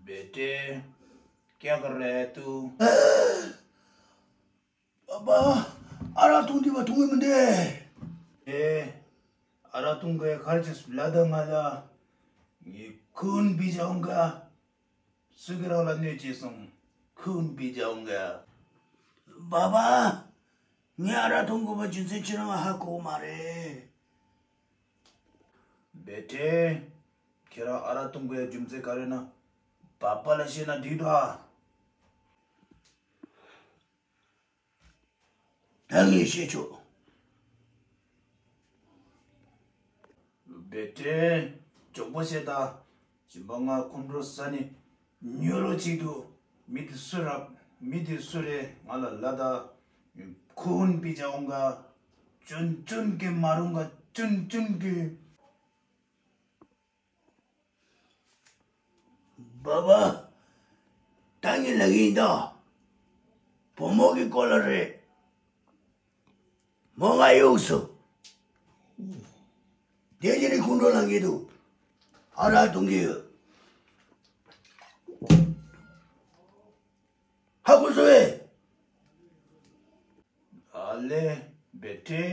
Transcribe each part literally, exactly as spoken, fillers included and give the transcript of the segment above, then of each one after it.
बेटे, क्या कर रहा है तू? पापा, अरा तुम दी बतूंगे मुझे। ए, अरा तुम गए खर्च सुला दंगाला, ये खून पी जाऊंगा। सुगरा वाला न्यू चीज खून पी जाऊंगा। बाबा, मैं अरा तुमको बचन से चिरंगा हाको मारे। बेटे, ཁྱེད་རང་ཨ་རག་འཐུང་དགོས་ཡ་རྒྱུ་མཚན་ག་རེ་ན། པ་པ་ལ་བཤད་ན་འགྲིག་འགྲོ་ཨ། ད་ངས་བཤད་ཆོག་བེ་ཏྲེ། མགྱོགས་པོ་བཤད་ད། ཞིམ་པ་ང་ཁོང་ཁྲོ་ཟ་ནས་ཉོ་རོགས་བྱེད་དུ། མི་དེ་སུ་རབ། མི་དེ་སུ་རེད། ང་ལ་ལ་ད། ཁོ་ཧུན་པི་ཅ་འོང་ག་ཅུན་ཅུན་གི་མ་རུང་ག་ཅུན་ཅུན་གི། བ་བ། ད་ངས་ལབ་ཀྱི་ཡིན་ད། བུ་མོ་གི་སྐོར་ལ་རེད། མོ་ང་གཡུགས་སོ། དེ་ཉིན་ནས་ཁོང་ཁྲོ་ལངས་ཀྱི་འདུག་ཨ་རག་འཐུང་གི་ཡོད། ཧ་གོ་སོང་ངས། ཨ་ལེ། བེ་ཏྲེ།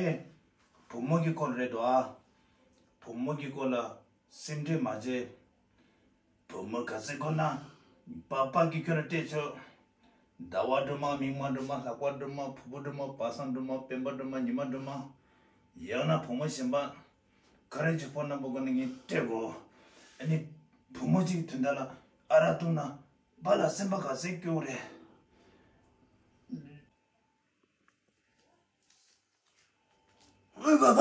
བུ་མོ་གི་སྐོར་རེད་དོ་ཨ། བུ་མོ་གི་སྐོར་ལ་སེམས་ཁྲལ་མ་བྱེད། བུ་མོ་ག་ཚད་དགོས་ན་པ་པ་གིས་ཁྱོད་ལ་སྤྲད་ཆོག་ཟླ་བ་སྒྲོལ་མ། མིག་དམར་སྒྲོལ་མ། ལྷག་པ་སྒྲོལ་མ། ཕུར་བུ་སྒྲོལ་མ། བ་སང་སྒྲོལ་མ། སྤེན་པ་སྒྲོལ་མ། ཉི་མ་སྒྲོལ་མ། ཡང་ན་བུ་མོ་གཞན་པ་ག་རེ་གྱི་ཕོན་ནམ་པོ་གོ་ནས་ངས་སྤྲད་གོ་ཨ་ནི་བུ་མོ་གཅིག་དོན་དག་ལ་ཨ་རག་འཐུང་ན་པ་ལ་སེམས་པ་ག་ཚད་སྐྱོ་རེད། ཨོའི་པ་པ།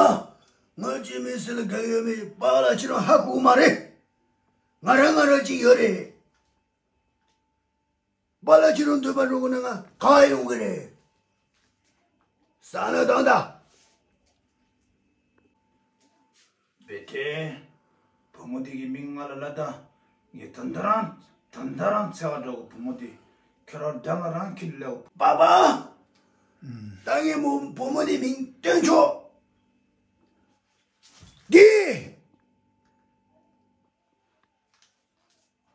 ངོ་ཅི་མི་སེ་ལ་ག་ཡོད་མེད་པ་ལ་ཁྱེད་རང་ཧ་གོ་མ་རེད། ང་རང་ང་རང་ཅིག་ཡོད་རེད། པ་ལ་ཁྱེད་རང་འདོད་པ་འགྲོ་དགོས་ན་ང་ག་ཡོང་གི་རེད། ས་ན་དང་ད། བེ་ཏྲེ། བུ་མོ་དེ་གི་མིང་ང་ལ་ལབ་ད། ངས་ད་ལྟ་རང་ད་ལྟ་རང་འཚོལ་བ་འགྲོ་གི་བུ་མོ་དེ། ཁྱོད་རང་འདྲ་ང་རང་ཁྱེར་ལེའོ། པ་པ། ད་ངས་མོ་བུ་མོ་དེ་མིང་སྟོན་ཆོག་འདི།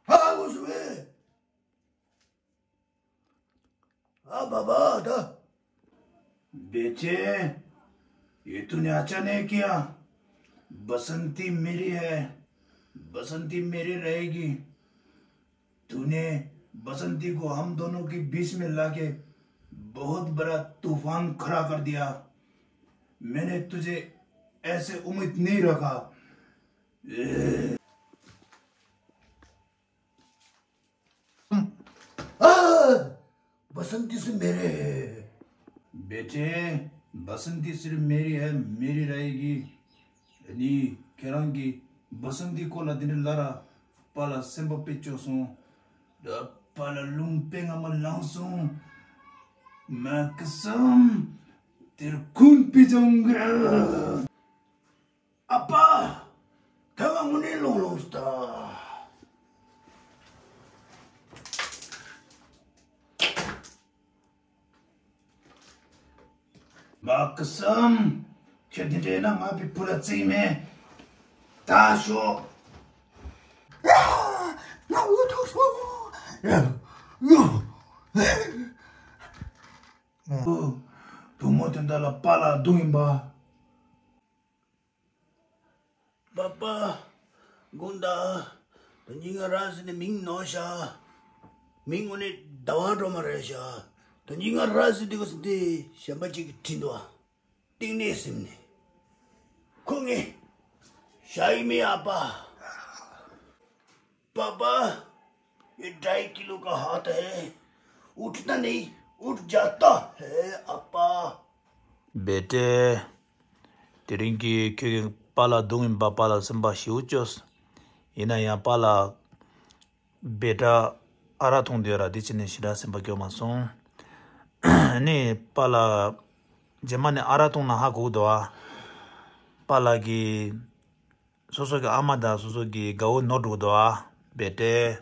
ཧ་གོ་སོང་ངས། ཨ་བ་བ་ད། बेटे, ये तूने अचानक किया। बसंती मेरी है, बसंती मेरी रहेगी। तूने बसंती को हम दोनों के बीच में लाके बहुत बड़ा तूफान खड़ा कर दिया। मैंने तुझे ऐसे उम्मीद नहीं रखा। ཨ། बसंती सिर्फ मेरे है। बेटे, बसंती सिर्फ मेरी है, मेरी रहेगी। ནི་ཁྱེད་རང་གིས་བ་སན་ཏི་སྐོར་ལ་དེ་འདྲ་ལབ་ར་པཱ་ལགས་སེམས་པ་དཔེ་སྐྱོ་སོང་། ད་པཱ་ལགས་རླུང་དཔེ་སྔ་མ་ལངས་སོང་། मैं कसम, तेरे खून पी जाऊंगा। ཨ་ཕ། ད་ང་དངོས་གནས་ལོང་ལོང་སྟ། མ་ཀི་སམ། ཁྱེད་འདི་འདྲ་ན་ང་བི་བུ་ལ་བརྩིས་མེད། ད་ཤོག་ང་འུ་ཐུག་སོང་། བུ་མོ་དེ་འདྲ་ལ་པཱ་ལགས་སྡུག་ཡིན་པ། པཱ་པཱ། དགོངས་དག་དོན་སྙིང་ང་ར་ཟེར་ནས་མིང་ནོར་ཤག་མིང་དངོས་གནས་ཟླ་བ་སྒྲོལ་མ་རེད་ཤག་དོན་སྙིང་ང་ར་ཟེར་དུས་ག་ཟེར་དེ་གཞན་པ་ཅིག་གིས་བྲིས་འདུག་གཏིང་ནས་སེམས་ནས། ཁོ་ངས་ཤ་ཡི་མེ་ཨ་པ། पापा, ये ढाई किलो का हाथ है। उठता नहीं, उठ जाता है, आपा। बेटे, དེ་རིང་གི་ཁྱོད་ཀྱི་པཱ་ལགས་སྡུག་ཡིན་པ། པཱ་ལགས་སེམས་པ་ཞེ་པོ་སྐྱོ། ཡིན་ན་ཡང་པཱ་ལགས་ བེ་ཏྲ་ཨ་རག་འཐུང་བསྡད་ཡོད་ར། དེ་བྱས་ནས་ཞེ་དྲག་སེམས་པ་སྐྱོ་མ་སོང་། ནི་པཱ་ལགས་རྗེས་མ་ནས་ཨ་རག་འཐུང་ན་ཧ་གོ་གི་འདུག་ཨ། པཱ་ལགས་ཀྱིས་སོ་སོ་གི་ཨ་མ་དང་སོ་སོ་གི་དགའ་བོ་ནོར་འགྲོ་གི་འདུག་ཨ། བེ་ཏྲ་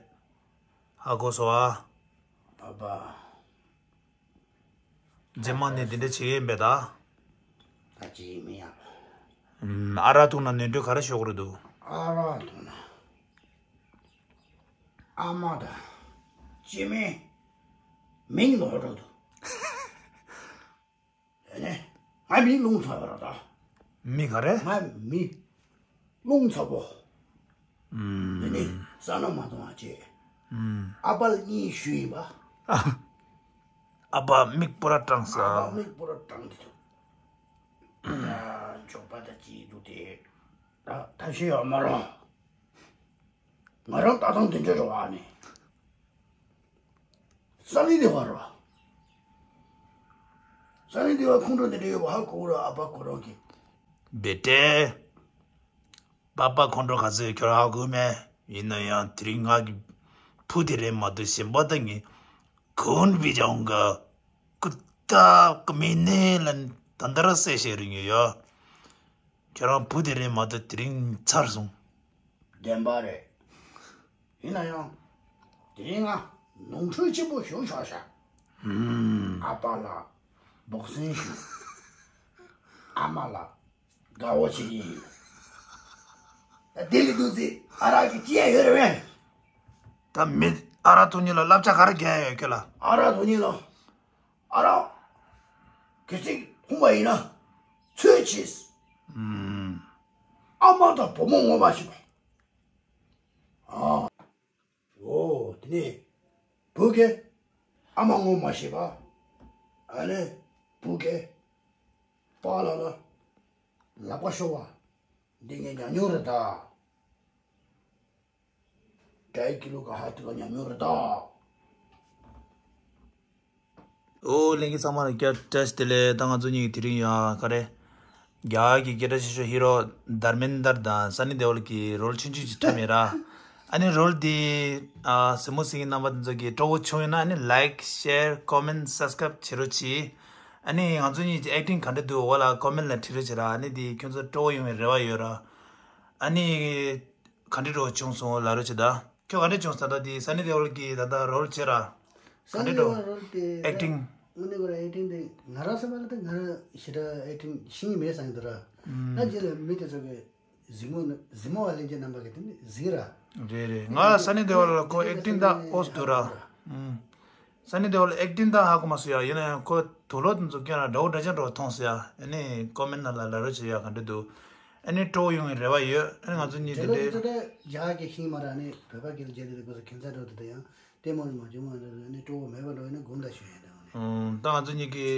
ཧ་གོ་སོང་ཨ། པཱ་པཱ། རྗེས་མ་ནས་འདི་འདྲ་བྱེད་ཀྱི་ཡིན་པས་ད། ད་ཅི་མི་ཡག་པ། ཨ་རག་འཐུང་ན་ནོར་འཁྲུལ་ག་རེ་ཤོར་གི་རེད་འདུག་ཨ་རག་འཐུང་ན། ཨ་མ་དང་། སྐྱེ་དམན། མིང་ནོར་འགྲོ་འདུག་ཨ་ནི། ང་མི་རླུང་ཚ་བ་ར་ད། མི་ག་རེ། ང་མི། རླུང་ཚ་པོ། ཨུམ། འདི་ནི་ས་ན་མ་གཏོང་བ་བྱེད། ཨུམ། ཨ་ཕ་ལ་གཉིས་ཞུས་ཡིན་པ། ཨ་ཕ་མིག་སྤུ་ར་སྐྲངས་ས། ཨ་ཕ་མིག་སྤུ་ར་སྐྲངས་ཏེ་འདུག་ད་མགྱོགས་པ་ད་ཅིག་འདུག་སྟེ། ད་ཐབས་ཤེས་ཡོད་མ་རུང་། ང་རང་ལྟ་སྟངས་དེ་འདྲ་རེད་བ་ནི། ས་གནས་དེ་བ་རེད་བ། ས་གནས་དེ་བ་ཁོང་ཁྲོ་དེ་འདྲ་ཡོད་པ་ཧ་གོ་ར། ཨ་ཕ་ཁོ་རང་གིས། བེ་ཏྲ། པཱ་པཱ་ཁོང་ཁྲོ་ག་ཚོད་ཡོད་ཁྱོད་ཧ་གོ་མེད། ཡིན་ན་ཡང་དེ་རིང་ང་གི་བུ་དེ་རེད་མ་གཏོགས་གཞན་པ་ད་ངས་གོན་པི་ཅང་ག་ཀུ་ཏ་ཀུ་མི་ནེ་ལ་ད་འདར་སེ་ཤེ་རིང་ཡོད། ཁྱོད་རང་བུ་དེ་རེད་མ་གཏོགས་དེ་རིང་ཚར་སོང་། བདེན་པ་རེད། ཡིན་ན་ཡང་། དེ་རིང་ང་ནོར་འཁྲུལ་ཆེན་པོ་བྱུང་ཤག་ཤག་ཨུམ། ཨ་ཕ་ལ་འབོག་སེན་ཞུ། ཨ་མ་ལ་དགའ་བོ་བྱེད་ཀྱི་ཡིན། ད་དེ་ལས་འདུག་ཚེ་ཨ་རག་གི་སྐྱེ་ཡ་ཡོད་རེད་བས། ད་མི་ཨ་རག་འཐུང་མཁན་ལ་བསླབ་བྱ་ག་རེ་རྒྱག་ཡ་ཡོད་ཁྱོད་ལ། ཨ་རག་འཐུང་མཁན་ལ། ཨ་རག་གལ་སྲིད་འཐུང་པ་ཡིན་ན་ཚོད་བྱེད། ཨུམ། ཨ་མ་དང་བུ་མོ་ངོ་མ་ཤེས་པ། ཨ། འོ་དེ་ནས་བུ་གས་ཨ་མ་ངོ་མ་ཤེས་པ། ཨ་ནི་བུ་གས་པཱ་ལགས་ལ་ལག་པ་ཤོར་བ་འདི་ངས་ཉམས་མྱོང་རེད་ད། དགྲ་ཡི་སྐྱིད་ལུག་ག་ཧ་ཐུག་ག་ཉམས་མྱོང་རེད་ད། ཨོ་ལྷན་རྒྱས་ཚང་མ་ལ་བཀྲ་ཤིས་བདེ་ལེགས། ད་ང་ཚོ་གཉིས་ཀྱི་དེ་རིང་ཡང་ག་རེ། རྒྱ་གར་གྱི་སྐད་གྲགས་ཆེ་ཤོས་ཧི་རོ་དྷར་མེན་དར་དང་སན་ནི་དེ་ཨོལ་གྱི་རོལ་ཆུང་ཆུང་ཅིག་འཁྲབ་ཡིན་ར། ཨ་ནི་རོལ་དེ་ཨ་གཟིགས་མོ་གཟིགས་མཁན་རྣམ་པ་དེ་ཚོ་གིས་སྤྲོ་བོ་བྱུང་ཡོད་ན་ཨ་ནི་ལའིཀ་ཤེར་ཀོ་མེན་སབ་སི་ཀ་རའིབ་བྱེད་རོགས་གྱིས། ཨ་ནི་ང་ཚོ་གཉིས་ཀྱི་ཨེག་ཊིང་ག་འདྲ་འདུག་འོག་ལ་ཀོ་མེན་ལ་བྲིས་རོགས་བྱེད་ར། ཨ་ནི་དེ་ཁྱོད་ཚོ་སྤྲོ་བོ་ཡོང་བའི་རེ་བ་ཡོད་ར། ཨ་ནི། ག་འདྲ་འདྲ་བྱུང་སོང་ལབ་རོགས་བྱེད་ད། ཁྱོད་ག་འདྲ་བྱུང་སོང་ད་དེ་སན་ནི་དེ་ཨོལ་གྱི་ད་ལྟ་རོལ་བྱེད་ར། ག་འདྲ་འདྲ། སན་ནི་དེ་ཨོལ་རོལ་དེ་ཨེག་ཊིང་། དངོས་གནས་ཁོ་རང་ཨེག་ཊིང་དེ་ང་རང་བསམ་པ་ལ་ད་ང་རང་ཞེ་དྲག་ཨེག་ཊིང་ཤེས་ཀྱི་མེད་བསམ་གྱི་འདུག་ར། ཨུམ། ད་རྗེས་ལ་མི་དེ་ཚོ་གི་གཟིགས་མོ་ནི་གཟིགས་མོ་བ་ལྷན་རྒྱས་རྣམ་པ་གི་དེ་ནི་གཟིགས་ར། རེད་རེད། ང་སན་ནི་དེ་ཨོལ་ལ་ཁོ་ཨེག་ཊིང་ད་ཨོས་འདུག་ར། ཨུམ། སན་ནི་དེ་ཨོལ་ཨེག་ཊིང་ད་ཧ་གོ་མ་སོང་ཡ། ཡིན་ན་ཡང་ཁོ་དུག་ལོག་དེ་ཚོ་སྐྱོན་ར་འདྲ་བོ་འདྲ་ཅན་འདྲ་བོ་མཐོང་སོང་ཡ། ཨ་ནི་ཀོ་མེན་ནང་ལ་ལབ་རོགས་བྱེད་ཡ་ག་འདྲ་འདུག་ཨ་ནི་སྤྲོ་བོ་ཡོང་བའི་རེ་བ་ཡོད། ཨ་ནི་ང་ཚོ་གཉིས་དེ་དེ་འདྲའི་ཚོ་དེ་རྒྱ་གི་ཤིང་མ་ར་ནི་བོད་པ་གི་རྒྱ་དེ་དེ་གོ་ས་ཁྱིམ་ཚང་འགྲོ་དེ་དེ་ཡང་ལྟད་མོ་མ་བྱུང་བ་འདྲ་ནི་སྤྲོ་བོ་མེད་པ་འགྲོ་ཡིན་ན་དགོངས་དག་ཞུ་ཡ་དེ་ནི། ཨང་། ད་ང་ཚོ་གཉིས་ཀྱི་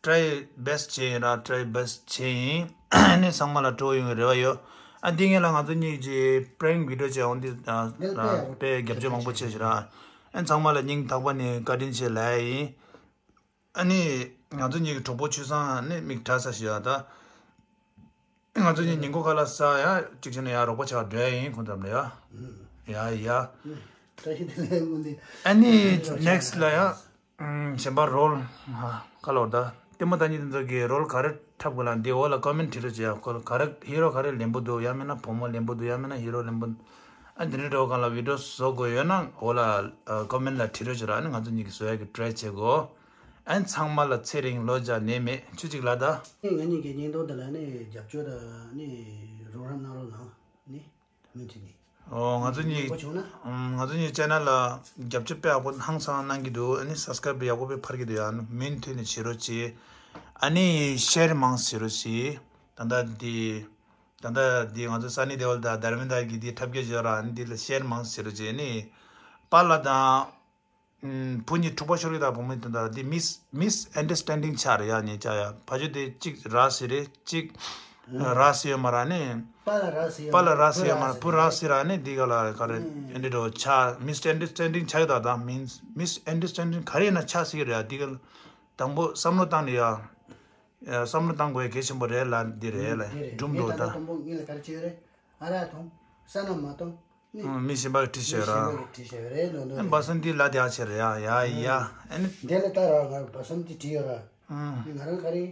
ཊ་རའི་བེ་སི་ཊི་བྱས་ཡིན་ར། ཊ་རའི་བེ་སི་ཊི་བྱས་ཡིན། ཨ་ནི་ཚང་མ་ལ་སྤྲོ་བོ་ཡོང་བའི་རེ་བ་ཡོད། ཨ་འདི་ངེད་ལ་ང་ཚོ་གཉིས་ཀྱི་པྲེང་བི་ཌི་ཡོ་བྱས་འོང་དེ་ལ་དཔེ་རྒྱབ་སྐྱོར་མང་པོ་བྱས་ཤག་ར། ཨ་ཚང་མ་ལ་སྙིང་ཐག་པ་ནས་བཀའ་དྲིན་ཆེ་ལབ་ཡ་ཡིན། ཨ་ནི་ང་ཚོ་གཉིས་ཀྱི་གྲོགས་པོ་ཆུ་བཟང་ནི་མིག་གྲགས་ས་ཞིག་ཡ་ད། ང་ཚོ་གཉིས་ཉིན་གུང་ཁ་ལག་ཟ་ཡ་གཅིག་བྱས་ན་ཡ་རོགས་པ་བྱ་བ་འགྲོ་ཡ་ཡིན་ཁོང་ཚོ་ལ་ཡ། ཡ་ཡ། བཀྲ་ཤིས་བདེ་ལེགས་དངོས་གནས། ཨ་ནི་ནེག་སི་ཊི་ལ་ཡ། གཞན་པ་རོལ་ཁ་ལོར་ད་ལྟད་མོ་ལྟ་མཁན་དེ་ཚོ་གིས་རོལ་ག་རེ་འཁྲབ་དགོས་ལ་འདི་འོག་ལ་ཀོ་མེན་བྲིས་རོགས་བྱེད་ཡ། ཁོ་ག་རེ་ཧི་རོ་ག་རེ་ལེན་པོ་འདུག་ཡང་མིན་ན་བུ་མོ་ལེན་པོ་འདུག་ཡང་མིན་ན་ཧི་རོ་ལེན་པོ་འདུག་ཨ་འདི་འདྲའི་འདྲ་བོ་སྒང་ལ་བི་ཌི་ཡོ་བཟོ་དགོས་ཡོད་ན་འོག་ལ་ཀོ་མེན་ལ་བྲིས་རོགས་བྱེད་ར། ཨ་ནི་ང་ཚོ་གཉིས་ཀྱིས་བཟོ་ཡ་གི་ཊ་རའི་བྱེད་དགོས། ཨ་ནི་ཚང་མ་ལ་ཚེ་རིང་ལོ་བརྒྱ་ནད་མེད་ཆུ་གཅིག་ལ་ད། ང་གཉིས་ཀྱི་བརྙན་ཐུང་འདི་ལ་ནི་རྒྱབ་སྐྱོར་དང་ནི་རོགས་རམ་གནང་རོགས་གནང་ནི། མུ་མཐུད་ནས། ཨོ་ང་ཚོ་གཉིས། ཡག་པོ་བྱུང་ན། ཨམ། ང་ཚོ་གཉིས་ཆེ་ནལ་ལ་རྒྱབ་སྐྱོར་དཔེ་ཡག་པོ་ཧང་སང་གནང་གི་འདུག་ཨ་ནི་སབ་སི་ཀ་རའིབ་ཡག་པོ་དཔེ་འཕར་གྱི་འདུག་ཡ། ཨ་ནི་མུ་མཐུད་ནས་བྱེད་རོགས་གྱིས། ཨ་ནི་ཤེར་མང་བྱེད་རོགས་གྱིས། ད་ལྟ་འདི། ད་ལྟ་འདི་ང་ཚོ་སན་ནི་དེ་ཨོལ་དང་དྷར་མེན་དར་གྱི་འདི་འཁྲབ་སྟོན་བྱེད་ར། ཨ་ནི་འདི་ལ་ཤེར་མང་བྱེད་རོགས་གྱིས། ཨ་ནི་པཱ་ལགས་དང་། ཨུམ། བུ་གཉིས་འཁྲུག་པ་ཤོར་གྱི་ད། བུ་མོ་དེ་འདྲ་འདི་མིས་མིས་ཨན་ཌར་སི་ཊན་ཌིང་ཆགས་རེད་ཡ། ཉེ་ཆར་ཡ་ཕ་ཆོས་དེ་གཅིག་ར་སི་རེད། གཅིག་ར་སི་ཡོད་མ་ར་ནི། པཱ་ལགས་ར་སི་ཡོད་པཱ་ལགས་ར་སི་ཡོད་མ་ར། བུ་ར་སི་ར་ནི་འདི་ག་ལ་ག་རེ་ཨེ་འདྲ་འདྲ་ཆགས། མིས་ཨན་ཌར་སི་ཊན་ཌིང་ཆགས་ཡོད་ད། ད་མིས་མིས་ཨན་ཌར་སི་ཊན་ཌིང་ག་རེ་ཡིན་ན་ཆགས་སྲིད་ཀྱི་རེད་ཡ། འདི་ག་ལ་དང་པོ་བསམ་བློ་བཏང་ནས་ཡ། བསམ་བློ་བཏང་དགོས་ཡ་གལ་ཆེན་པོ་རེད་ལ། འདི་རེད་ལ། འདི་རེད། སྒྲུང་འགྲོ་ད། དང་པོ་ངེད་ལ་ག་རེ་བྱས་ཡོད་རེད། ཨ་རག་འཐུང་། ས་ན་མ་གཏོང་། ཨ། མི་གཞན་པ་གིས་བྲིས་བཞག་ར། མི་གཞན་པ་གིས་བྲིས་བཞག་རེད་འདུག་འདུག་རེད། བ་སོ་འདི་ལ་དེ་ཨ་ཆེ་རེད་ཡ་ཡ་ཡ། ཨ་ནི། འདི་ལ་ལྟ་ར་ང་བ་སོ་འདི་བྲིས་ཡོད་ར། ཨ། ང་རང་ག་རེ།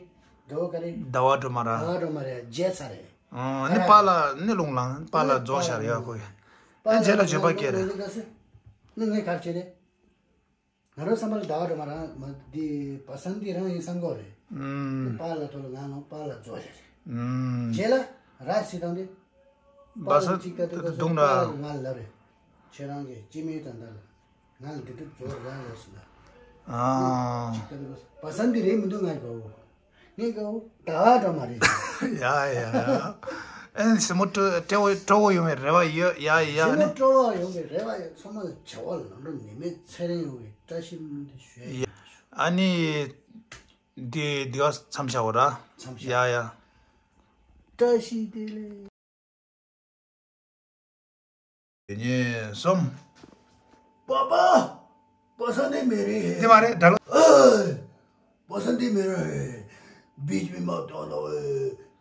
ཟླ་བ་ག་རེ། ཟླ་བ་སྒྲོལ་མ་ར། ཟླ་བ་སྒྲོལ་མ་རེད་རྗེས་ཚར་རེད། ཨ་ནི་པཱ་ལགས་ནི་ལུང་ལ་པཱ་ལགས་རྫོགས་བཞག་རེད་ཡ་ཁོ་ཡ། ཨ་རྗེས་ལ་བརྗོད་པ་སྐྱེ་རེད། ནི་ངས་ག་རེ་བྱས་རེད། ང་རང་བསམ་པར་ཟླ་བ་སྒྲོལ་མ་རང་མ་འདི་བ་སོ་འདི་རང་ཡིན་བསམ་གྱི་རེད། ཨུམ། པཱ་ལགས་ཐོག་ལ་ང་ལ་པཱ་ལགས་རྫོགས་བཞག་རེད། ཨུམ། རྗེས་ལ་ར་སི་དང་འདི། བ་སོ་པཱ་ལགས་ཅིག་ལྟ་དུས་སྐབས་སུ་དུང་ར། པཱ་ལགས་ང་ལ་ལབ་རེད། ཁྱེད་རང་གིས་སྐྱེ་དམན་དང་འདྲ་ལ། ང་ལ་འདི་འདྲ་རྫོགས་རང་ཡོད་ཟེར་ལ། ཨ། ཅིག་ལྟ་དུས་སྐབས་སུ་བ་སོ་འདི་རེད་མི་འདུག་ང་གོ། ངས་གོ་ཟླ་བ་སྒྲོལ་མ་རེད། ཡ་ཡ། ཨེ་ཞི་མོ་སྤྲོ་སྤྲོ་བོ་སྤྲོ་བོ་ཡོང་བའི་རེ་བ་ཡོད་ཡ་ཡ། ཞི་མོ་ནི་སྤྲོ་བོ་ཡོང་བའི་རེ་བ་ཡོད། ཚང་མ་ལ་བྱ་བ་ལམ་འགྲོ་ནད་མེད་ཚེ་རིང་ཡོང་བའི་བཀྲ་ཤིས་སྨོན་འདུན་ཞུ་ཡ་ཡིན། ཨ་ནི། འདི་འདི་ག་མཚམས་བཞག་འོ་ར། མཚམས་བཞག་ཡ་ཡ། བཀྲ་ཤིས་བདེ་ལེགས། དེ་ཉིད་གསུམ། པ་པ། པ་སངས་འདི་མི་རེད། འདི་མ་རེད་ད་ལོ། ཨེ། པ་སངས་འདི་མི་རེད། བིས་མི་མ་ཏོ་ནོ།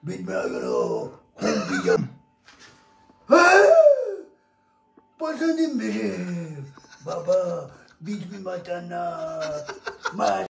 བིས་མི་ཨ་ག་རོ། ཁོང་བིས་ཀྱང་། ཨེ། པ་སངས་འདི་མི་རེད། པ་པ། བིས་མི་མ་ཏོ་ན། མ།